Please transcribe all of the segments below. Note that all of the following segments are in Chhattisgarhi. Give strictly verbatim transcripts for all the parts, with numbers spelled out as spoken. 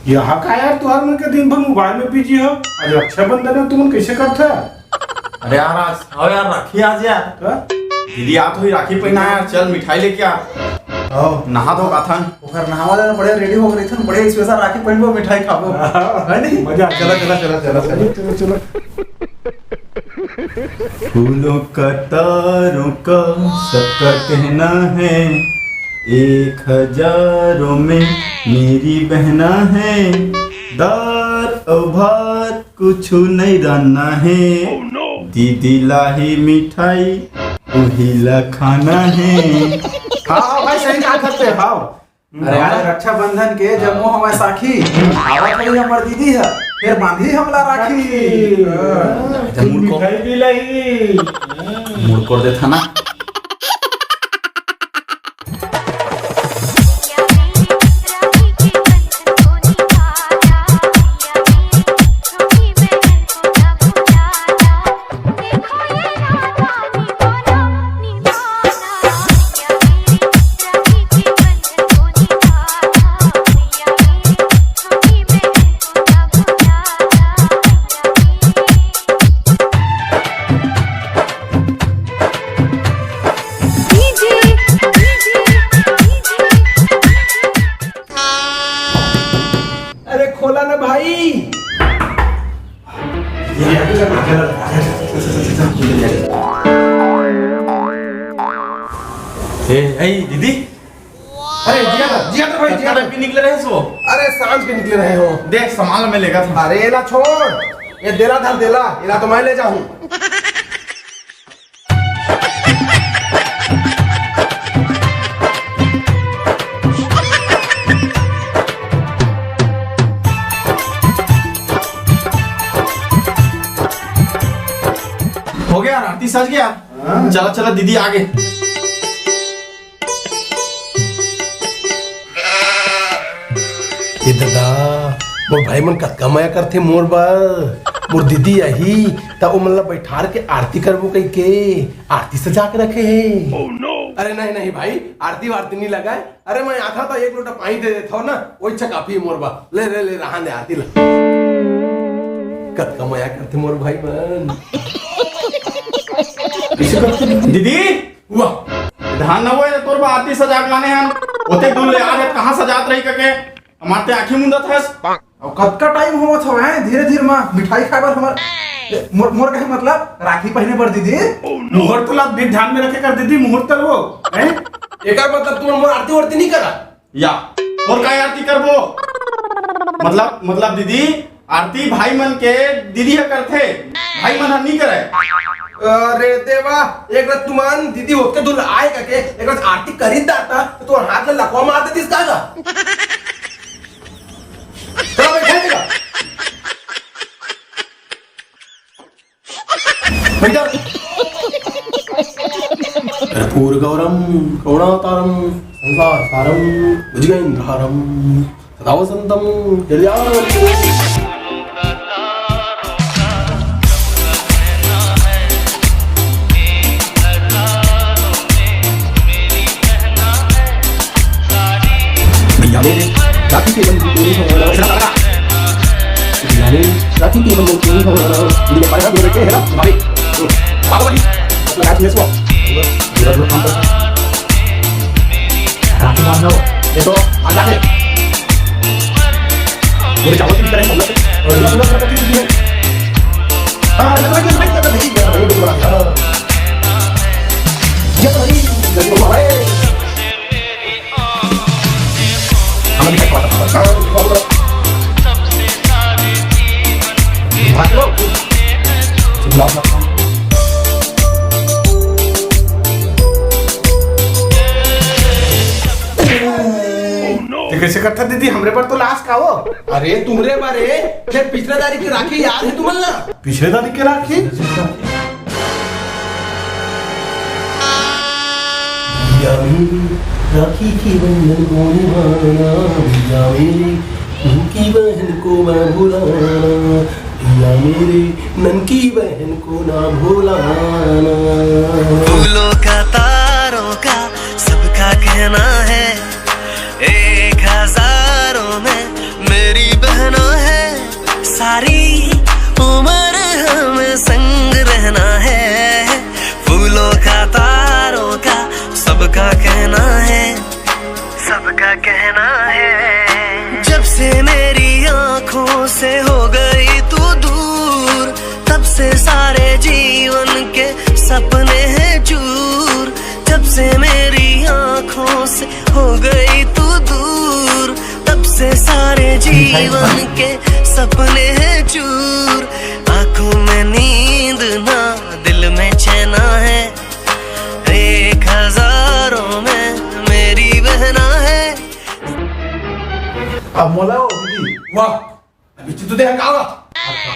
यहाँ का यार, तुहर मन के दिन भर मोबाइल में बिजी हो। आज रक्षाबंधन है, तुमन कैसे करथे? अरे यार, आज आओ यार, राखी आज यार। का? दीदी आत होही, राखी पहना यार, चल मिठाई लेके आ। आओ। नहा धो काथन। ओकर नहावा ले बड़े रेडी हो गए थन, बड़े स्पेशल राखी पहनबो, मिठाई खाबो। है नहीं? मजा आ चला, चला, चला, चला, चला। चलो, चलो, चलो। फूलों का, तारों का, सबका कहना है, एक हजारों में मेरी बहना है। दार और भात कुछ नहीं डालना है। दीदी लाही मिठाई, उही ला खाना है। हाँ, हाँ भाई, सही कहा करते, हाँ। अरे यार, रक्षाबंधन के जब मोह हमारे साखी, आवत होही हमर दीदी ह, फिर बांधी हमला राखी। राखी। मुड़को। मिठाई भी लाई। मुड़को दे था ना। अरे खोला ना भाई। ए, ए, दीदी। अरे जिया था, जिया था भाई, जिया था। कब निकले रहे सो? अरे सांझ के निकले रहे हो। देख, सामान मैं लेगा था। अरे एला छोड़, ये देला धर देला, एला तो मैं ले जाहूँ। हो गया, आरती सज गया। हाँ। चला, चला, दीदी आ गए। ए ददा, मोर भाई मन कतका मया करथे मोर बर। मोर दीदी आही, त ओमन ला बैठार के आरती करबो कहिके आरती सजा के रखे हे। अरे नहीं, नहीं भाई, आरती वारती नहीं लगाए। अरे मैं आथा त एक लोटा पानी दे देथव ना, वही अच्छा काफी हे मोर बर। ले, ले, ले, रहा दे आरती ला। कतका मया करथे मोर भाई मन। दीदी, वाह, धान न होए, तोर बर आरती सजा के लाने हन। ओते दूर ले आ रे, कहाँ सजात रही कके? हमार ते आँखी मुंदत हस। अब कतका टाइम होवत हवय, धीरे धीरे मा मिठाई खाए बर हमर, मोर, मोर कहे मतलब राखी पहने बर दीदी। मुहूर्त ला भी ध्यान में रखे कर दीदी, मुहूर्त ला वो, हैं? एकर मतलब तुम मोर आरती वारती नहीं करा? या, तोर का आरती करबो? मतलब, मतलब दीदी, आरती भाई मन के दीदी ह करथे, भाई मन ह नी करय। अरे देवा, एक रात तुमन दीदी होत के दुल आए करके, एक रात आरती करी दाता, तो तोर हाथ ले लकवा मार देतीस का गा? चलो बैठे दीदा। कर्पूर गौरम करुणावतारम संसार सारम भुजगेंद्रहारम सदा वसंतम हृदयारविंदे। भैया मेरे राखी के बंधन को नहीं छोड़ना। भैया मेरे राखी के बंधन को नहीं छोड़ना। मुझे पाया मेरे के है ना भाई। बाबा जी, अपना राखी भेजो। मेरा जो काम करता है। राखी बांधना हो, ये तो आ जाते। मेरे चावल की भी करें, हम लोग। और लंबा लंबा करके भी है। हाँ, लंबा लंबा करके भी है। हाँ। ये तो नहीं, ये तो है। ते कैसे करता दीदी, हमरे पर तो लाश का हो। अरे तुमरे बारे, फिर पिछले तारीख की राखी याद है तुमन ला? पिछले तारीख की राखी? भैया मेरी राखी के बंधन को निभाना, भैया मेरी ननकी बहन को ना भुलाना, भैया मेरी ननकी बहन को ना भुलाना। फूलों का, तारों का, सबका कहना है, एक हजारों में मेरी से हो गई तू दूर, तब से सारे जीवन के सपने हैं चूर। आंखों में नींद ना, दिल में चैना है, एक हजारों में मेरी बहना है। अब मोला ओ दीदी। वाह, अभी तो दे का?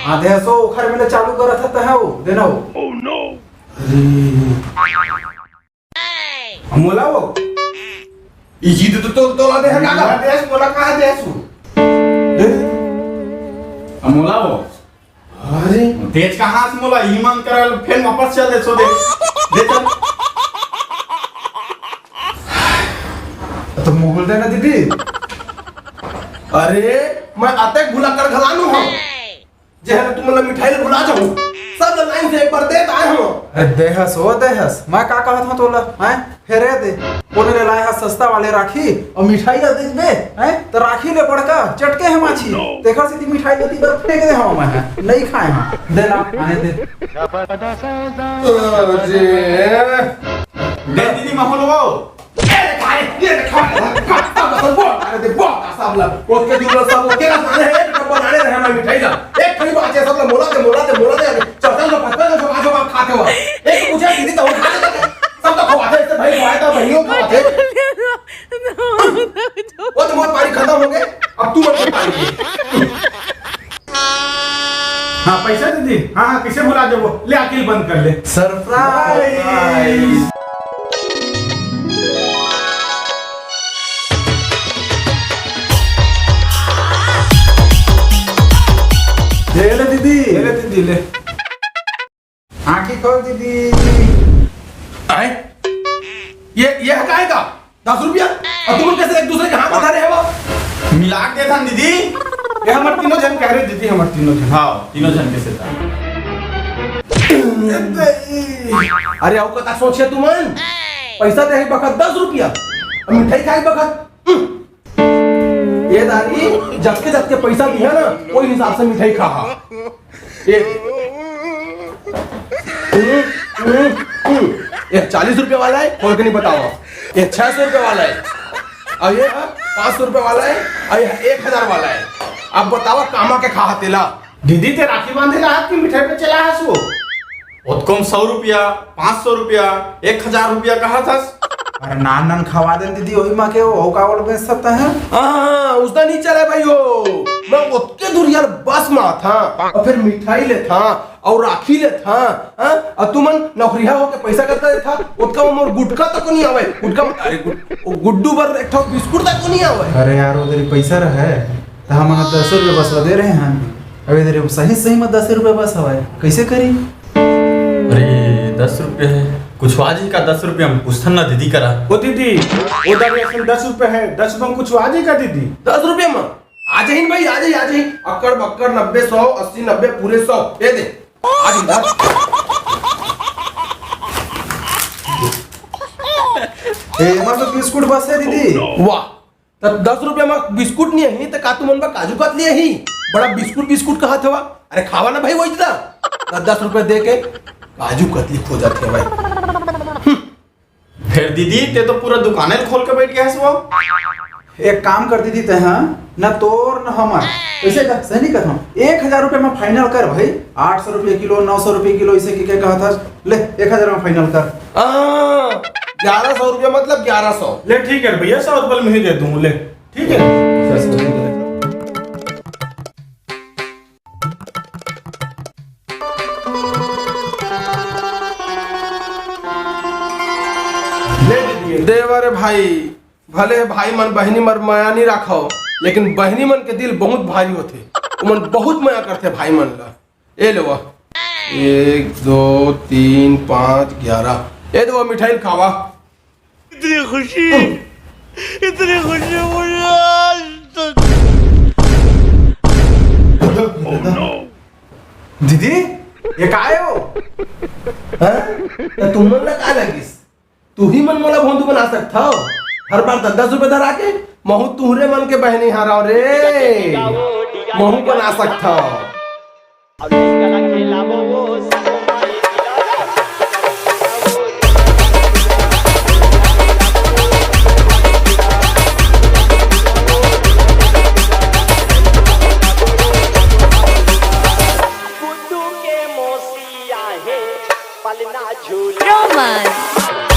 हाँ, दे सो ओखर में चालू करत था, तहे वो देना हो। अरे। मोला वो? ई चीज तो, तो, तोला दे है का? मोला देस, मोला कहाँ देस वो? दे। अब मोला वो? अरे। देस कहाँ से मोला? ई मन करल, फिर वापस चल दे, सो दे। दे चल। तो मुंह खोल देना दीदी। अरे, मैं अतेक भुलक्कड़ घलानू हूँ। जेहर तुमन ला मिठाई ला भुला जाहूं, सब ला लाइन से एक बार देत आए हंव। अरे देहस, ओ देहस, मैं का कहत हंव तोला, हैं? फेरे दे, कोने ले लाए हस सस्ता वाले राखी, अउ मिठाई ला देखबे, हैं? त राखी ले बड़का चटके हे माछी, तेखर सेती मिठाई ला दीबर फेंक दे हंव मैं, हैं? नइ खाए हंव, दे ना, आने दे। अरे। दे दीदी, माहौल हो। ये देखा, ये देखा, सब बोल, अरे देख, बोल, सब ला, ओतके दूर ला, सब ओतके ला, माने है, एक डब्बा लाने रहे हमारी मिठाई ला। एक खड़ी बात है, सब ला मोला दे, मोला दे, मोला दे, अरे, चल, चल, चल, पचपन का झोंका, झोंका खाते हुआ। एक तो पूछे, दीदी, तो उठा लेते थे। सब तो खवाते, इससे भाई खवाता, बहनियों खवाते। वो तो मोर पारी खत्म हो गए, अब तू मत पारी। हाँ, पैसा दे दी। हाँ, हाँ, किसे बुला दे वो? ले, आखिर बंद कर ले। सरप्राइज। ले ले दीदी। ले ले दीदी, ले। आँखी खोल दीदी। आए? ये, ये हटाएगा? दस रुपया? अउ तुम कैसे एक दूसरे के हाथ बता रहे हो? मिला के था दीदी। ये हमर तीनों झन कह रहे दीदी, हमर तीनों झन। हाँ, तीनों झन कैसे था? अरे, अउ कता सोचे तुमन? पैसा दे बखत दस रुपया, अउ मिठाई खाए बखत, हम्म। ये दारी जतके जतके पैसा दिया ना, वही हिसाब से मिठाई खा। ये, हम्म, हम्म, हम्म। ये चालीस रुपए वाला है, खोल के नहीं बताओ। ये छह सौ रुपए वाला है, अउ ये पाँच सौ रुपए वाला है, अउ ये एक हजार वाला है। अब बताओ, कामा के खा तेला? दीदी, ते राखी बांधे ला हाथ की मिठाई पे चला हस वो? ओतकोम सौ रुपया, पाँच सौ रुपया, एक हजार रुपया कहा थस? अरे नान नान खवा दे दीदी, वही माँ के वो का बोल बेच सकता है? हाँ, हाँ, हाँ, उसका नहीं चले भाई हो। मैं ओतके दूर यार बस में था, अउ फिर मिठाई ले था, अउ राखी ले था, हाँ? अउ तुमन नौकरिया होके पैसा करता था, ओतका में मोर गुटखा तक नहीं आवे, गुटखा, अरे गुड-, गुड्डू बर एक ठो बिस्कुट तक नहीं आवे। अरे यार, उधर ही पैसा रहे, तो हम दस रुपये बस दे रहे हैं, अभी इधर सही सही में दस रुपये बस हवाए, कैसे करी? अरे, दस रुपये है, कुछ आ जाही का दस रुपये में? पूछथन ना दीदी करा। ओ दीदी, ओ दरिया से दस रुपये है, दस रुपये में कुछ आ जाही का दीदी? दस रुपये में? आ जाही भाई, आ जाही, आ जाही। अक्कड़ बक्कड़ नब्बे, सौ, अस्सी, नब्बे, पूरे सौ। दे दे। आ जाही ना। ए, एमा तो बिस्कुट बस है दीदी। वाह, त दस रुपया म बिस्कुट नहीं आही, त का तुमन बर काजू कतली आही? बड़ा बिस्कुट बिस्कुट कहत हवा। अरे खावा ना भाई, वही ना। त दस रुपया दे के काजू कतली खोजत हे भाई। हम्म। फिर दीदी, ते तो पूरा दुकाने खोल के बैठ गया है वो। एक काम कर दीदी, ते हाँ, न तोर न हमर। कैसे कर, सही नहीं कहत हूँ। एक हजार रुपया में फाइनल कर भाई, आठ सौ रुपया किलो, नौ सौ रुपया किलो, इसे के, के कहत हस? ले, एक हजार में फाइनल कर। हाँ, ग्यारह सौ रुपया मतलब ग्यारह सौ। ले ठीक है भैया, सौ रुपये में ही दे दूँ, ले। ठीक है। ले दीदी। देवा रे भाई, भले भाई मन बहिनी मन मया नहीं राखव, लेकिन बहिनी मन के दिल बहुत भारी होथे। ओमन बहुत मया करथे भाई मन ला। ए लेवा, एक, दो, तीन, पाँच, ग्यारह। ए देवा, मिठाई खावा। इतनी खुशी, इतनी खुशी मुझे आज तक। दीदी, ये का हे वो? हाँ? त तुमन ला का लगिस? तुही मन मोला भोंदू बना सकथव। हर बार दस दस रुपए धरा के, महू तुहरे मन के बहनी हरव रे। महू बना सकथव। Roman.